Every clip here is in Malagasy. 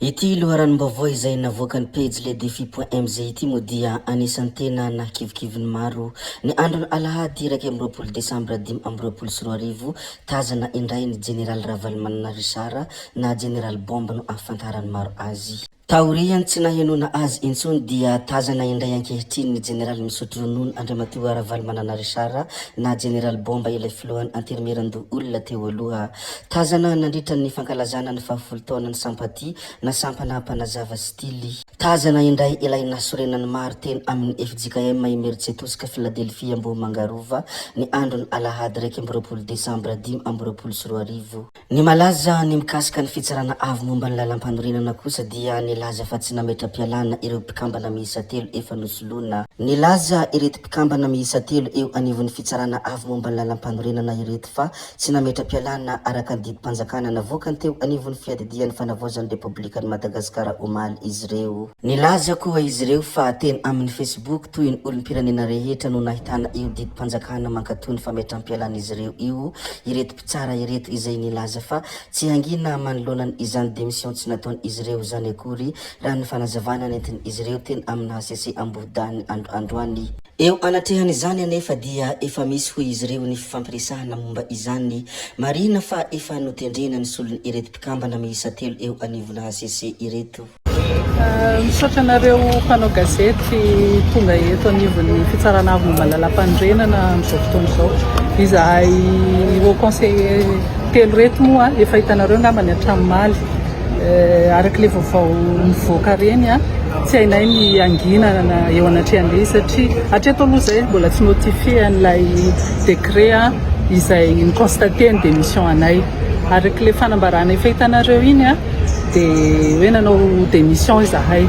Ity loharanom-baovao izay navoakan'ny pejy ledefi point mz ity moa dia anisan'ny tena nahakivikivy ny maro. Ny andron'ny alahady 21 desambra 2025, tazana indray ny jeneraly Ravalomanana Richard na Jeneraly Bomba no ahafantaran'ny maro azy. Taorian'ny tsy nahenoana azy intsony dia tazana indray ankehitriny ny jeneraly misotro ronono Andriamatoa Ravalomanana Richard na Jeneraly Bomba ilay filohan'ny Antenimierandoholona teo aloha. Tazana nandritra ny fankalazana ny fahafolo taonan'ny Sampati na sampana mpanazava stily. Tazana indray ilay nasorenan'ny maro teny amin'ny fjkm Imerintsiatosika Philadelphia Ambohimanga Rova ny andron'ny alahady 21 desambra 2025. Ny malaza ny mikasika ny fitsarana avo momba ny lalampanorenana kosa dia nilaza fa tsy nametra-pialana ireo mpikambana miisa telo efa nosoloina. Nilaza ireto mpikambana miisa telo eo anivon'ny fitsarana avo momba ny lalampanorenana ireto fa tsy nametra-pialana araka ny didim-panjakana navoakany teo anivon'ny fiadidian'ny fanavaozan'ny Repoblikan'i Madagasikara omaly izy ireo. Nilaza koa izy ireo fa teny amin'ny Facebook toy ny olom-pirenena rehetra no nahitana io didim-panjakana mankatoa ny fametram-pialan'izy ireo io ireto mpitsara ireto izay nilaza fa tsy hangina manoloana izany démission tsy nataon'izy ireo izany akory raha ny fanazavana nentin'izy ireo teny amin'ny hcc Ambohidahy ny andro androany. Eo anatrehan'izany anefa dia efa misy hoy izy ireo ny fifampiresahana momba izany. Marihina fa efa notendrena ny solon'ireto mpikambana miisa telo eo anivona hcc ireto. Misaotra anareo mpanao gazety tonga eto anivon'ny Fitsarana Avo momba ny Lalàmpanorenana amin'izao fotoana izao. Izahay Haut Conseiller telo ireto moa efa hitanareo angamba ny hatramin'ny omaly. Araka ilay vaovao nivoaka ireny, tsy hainay ny hangina eo anatrehan'ilay izy satria hatreto aloha izay mbola tsy notifier an'ilay décret izay ni-constater ny démission anay. Araka ilay fanambarana efa hitanareo iny dia hoe nanao démission izahay.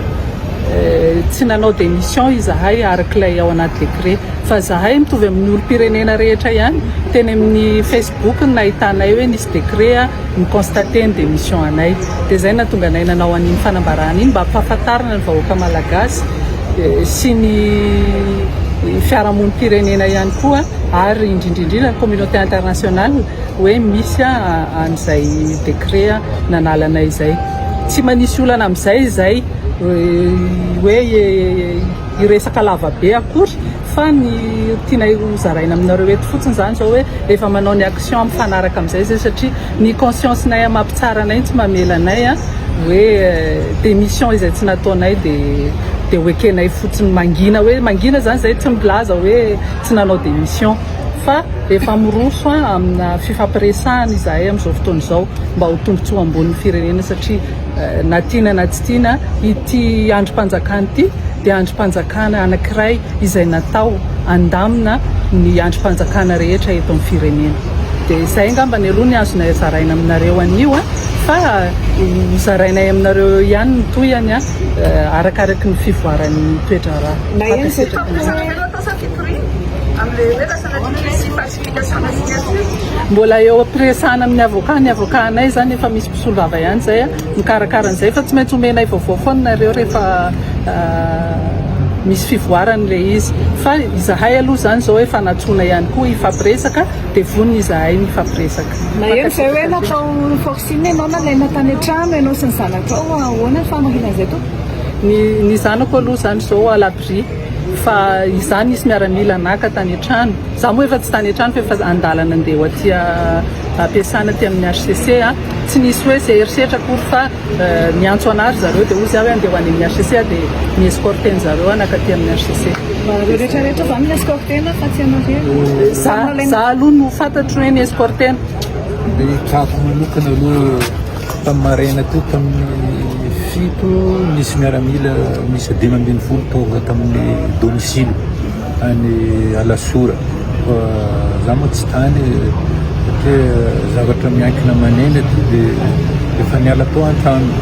Tsy nanao démission izahay araka ilay ao anaty décret fa izahay mitovy amin'ny olom-pirenena rehetra ihany teny amin'ny Facebook no nahitanay hoe nisy décret ni-constater ny démission anay. Dia izay no nahatonga anay nanao an'iny fanambarana iny mba hampahafantarana ny vahoaka malagasy sy ny fiarahamonim-pirenena ihany koa ary indrindra indrindra ny communauté internationale hoe misy an'izay décret nanala anay izay. Tsy manisy olana amin'izay izay hoe hiresaka lava be akory fa ny tianay ho zaraina aminareo eto fotsiny izany izao hoe efa manao ny action mifanaraka amin'izay izay satria ny conscience-nay maha mpitsara anay tsy mamela anay hoe démission izay tsy nataonay dia dia ho ekenay fotsiny mangina hoe mangina izany izay tsy milaza hoe tsy nanao démission fa efa miroso amina fifampiresahana izahay amin'izao fotoana izao mba ho tombontsoa ambonin'ny firenena satria na tiana na tsy tiana ity andrim-panjakana ity dia andrim-panjakana anankiray izay natao handamina ny andrim-panjakana rehetra eto amin'ny firenena. Dia izay angamba ny aloha ny azonay zaraina aminareo anio fa ho zarainay aminareo eo ihany ny tohiny arakaraky ny fivoaran'ny toe-draharaha. Mbola eo am-piresahana amin'ny avocat ny avocat anay izany efa misy mpisolovava ihany izay mikarakara an'izay fa tsy maintsy omenay vaovao foana nareo rehefa misy fivoarany ilay izy fa izahay aloha izany izao efa nantsoina ihany koa hifampiresaka dia vonona izahay ny hifampiresaka. Naheno izay hoe natao forcing ianao nalaina tany an-trano ianao sy ny zanakao, ahoana ny fahamarinan'izay tompoko? Ny ny zanako aloha izany izao à l'abri fa izaho nisy miaramila naka tany an-trano, izaho moa efa tsy tany an-trano fa efa an-dalana andeha ho aty am-piasana aty amin'ny hcc a, tsy nisy hoe izay herisetra akory fa niantso anah ry zareo dia hoy izaho hoe andeha ho any amin'ny hcc aho dia ni-escorter-ny zareo aho nankaty amin'ny hcc. Ireo rehetra rehetra izany ni-escorter-na fa tsy ianao irery? Za za aloha no fantatro hoe ni-escorter-na. Ny cas-ko manokana aloha tamin'ny maraina teo tamin'ny fito nisy miaramila miisa 15 tonga tamin'ny domicile any Alasora fa za moa tsy tany satria zavatra miankina aman'aina aty dia efa niala tao an-trano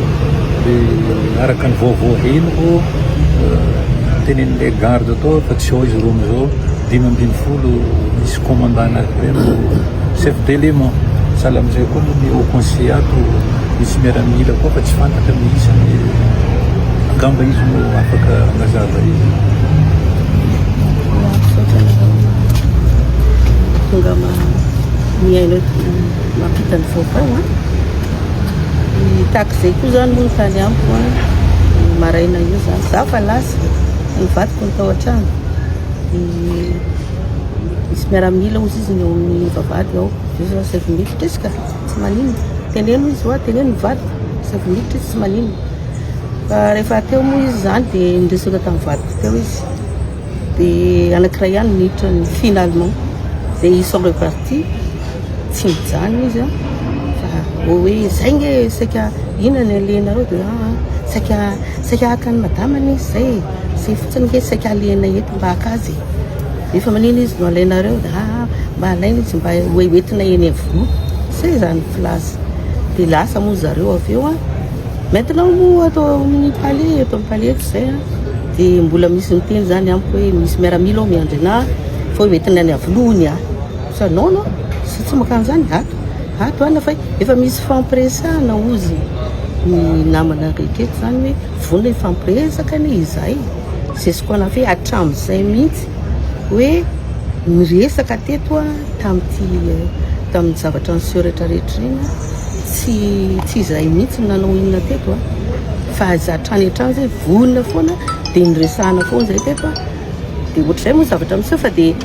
dia araka ny vaovao henoko tenenin'ilay garde tao fa tsy ao izy roa amin'izao 15 misy commandant anankiray no chef d'élément sahala amin'izay koa moa ny haut conseiller ato misy miaramila koa fa tsy fantatra ny isany angamba izy no afaka mazava izy. Misaotra anareo tonga mihaino eto mampita ny vaovao an. Tahaka izay koa izany moa ny tany amiko an, io maraina io izany, za fa lasa, ny vadiko no tao an-trano, dia misy miaramila hozy izy ny eo amin'ny vavahady ao, dia izy asaivo miditra izy ka, tsy maninona, teneno izy hoa, teneno ny vadiko, asaivo miditra izy tsy maninona. Fa rehefa teo moa izy izany dia niresaka tamin'ny vadiko teo izy, dia anankiray ihany niditra finalement, dia ils sont repartis. Tsy mijanona izy an, fa hoe zay nge saika inona ny alehanareo dia aa saika saika haka an'i madama anie izy zay e, zay fotsiny nge saika alehanay eto mba haka azy e, nefa manina izy no alainareo dia aa mba alaina izy mba hoentinay eny Iavoloha, zay zany filaza, dia lasa moa zareo avy eo an, maintenant moa ato amin'ny palais eto amin'ny palais eto zay an, dia mbola misy miteny zany amiko hoe misy miaramila ao miandry anah fa hoentina any Iavoloha hono aho. Sa non non, sy tsy makany zany ato, ato ana fa efa misy fampiresahana ozy ny namana rehetra eto zany hoe vonona hifampiresaka anie izahay, c'est ce qu'on a fait hatramin'izay mihitsy hoe niresaka teto a tamin'ity tamin'ny zavatra niseho rehetra rehetra ireny tsy tsy izahay mihitsy no nanao inona teto a fa hatrany hatrany zay vonona foana dia niresahana foana zay teto a dia ohatr'izay moa zavatra miseho fa dia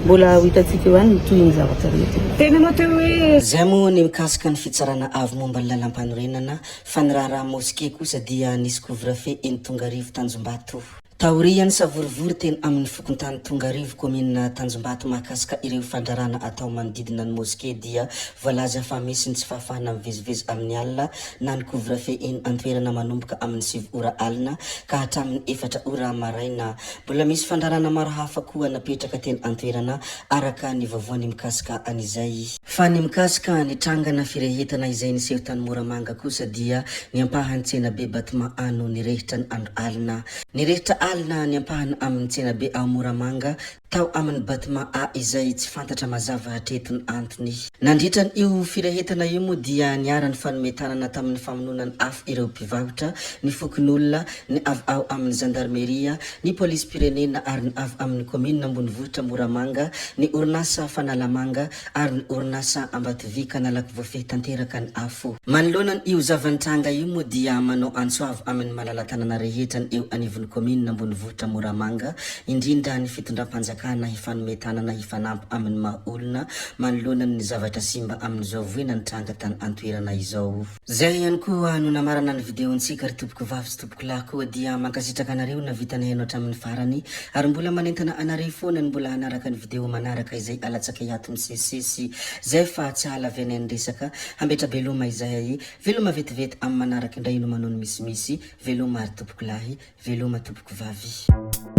Mbola ho hitantsika eo ihany ny tohin'ny zavatra rehetra. Teny anao teo hoe. Izay moa ny mikasika ny fitsarana avo momba ny lalampanorenana, fa ny raharaha Mosquée kosa dia nisy couvre-feu eny Tongarivo Tanjombato. Taorian'ny savorovoro teny amin'ny fokontany Tongarivo kaominina Tanjombato mahakasika ireo fandrarana atao manodidina ny Mosquée dia voalaza fa misy ny tsy fahafahana mivezivezy amin'ny alina na ny couvre-feu eny an-toerana manomboka amin'ny 9 ora alina ka hatramin'ny 4 ora maraina. Mbola misy fandrarana maro hafa koa napetraka teny an-toerana araka ny vaovaony mikasika an'izay. Fa ny mikasika ny trangana firehetana izay niseho tany Moramanga kosa dia ny ampahan'ny tsenabe Battement A no nirehitra ny andro alina. Nirehitra alina ny ampahany amin'ny tsenabe ao Moramanga tao amin'ny Battement A izay tsy fantatra mazava hatreto ny antony. Nandritra io firehetana io moa dia niara-nifanome tanana tamin'ny famonoana ny afo ireo mpivarotra, ny fokonolona, ny avy ao amin'ny zandarmeria, ny polisim-pirenena ary ny avy amin'ny kaominina ambonivohitra Moramanga, ny orinasa Fanalamanga ary ny orinasa Ambatovy ka nalaky voafehy tanteraka ny afo. Manoloana io zava-nitranga io moa dia manao antso avo amin'ny malala-tanana rehetra ny eo anivon'ny kaominina ambonivohitra Moramanga, indrindra ny fitondram-panjakana hifanome tanana hifanampy amin'ny maha olona manoloana ny zavatra simba amin'izao voina nitranga tany an-toerana izao. Zay ihany koa no namarana ny video-ntsika ry tompoko vavy sy tompoko lahy koa dia mankasitraka anareo navita nihaino hatramin'ny farany ary mbola manentana anareo foana ny mbola hanaraka ny video manaraka izay alatsakay ato misesisesy zay fa tsy hahalavianay ny resaka hametra-beloma izahay veloma vetivety amin'ny manaraka indray no manao ny misimisy veloma ry tompoko lahy veloma tompoko vavy.